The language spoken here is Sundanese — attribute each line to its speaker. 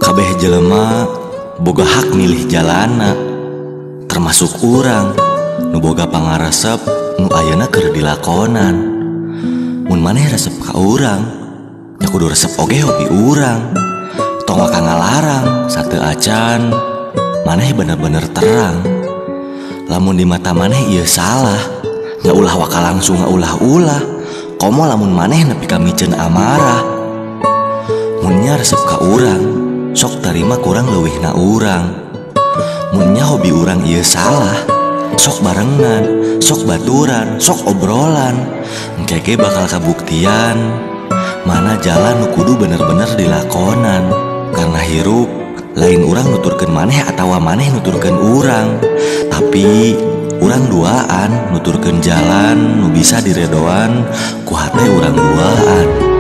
Speaker 1: Kabeh jelema boga hak milih jalana, termasuk urang nu boga pangaresep nu ayeuna keur dilakonan. Mun maneh resep ka urang, nya kudu resep oge hobi urang. Tong waka ngalarang sateu acan maneh bener-bener terang. Lamun di mata maneh ieu salah, nya ulah waka langsung ngaulah-ulah. Komo lamun maneh nepi ka miceun amarah. Mun nya resep ka urang, sok tarima kurang leuwihna urang. Mun nya hobi urang ieu salah, sok barengan, sok baturan, sok obrolan. Engke ge bakal kabuktian mana jalan nu kudu bener-bener dilakonan. Karena hirup lain urang nuturkeun maneh atawa maneh nuturkeun urang, tapi urang duaan nuturkeun jalan nu bisa diredoan ku hate urang duaan.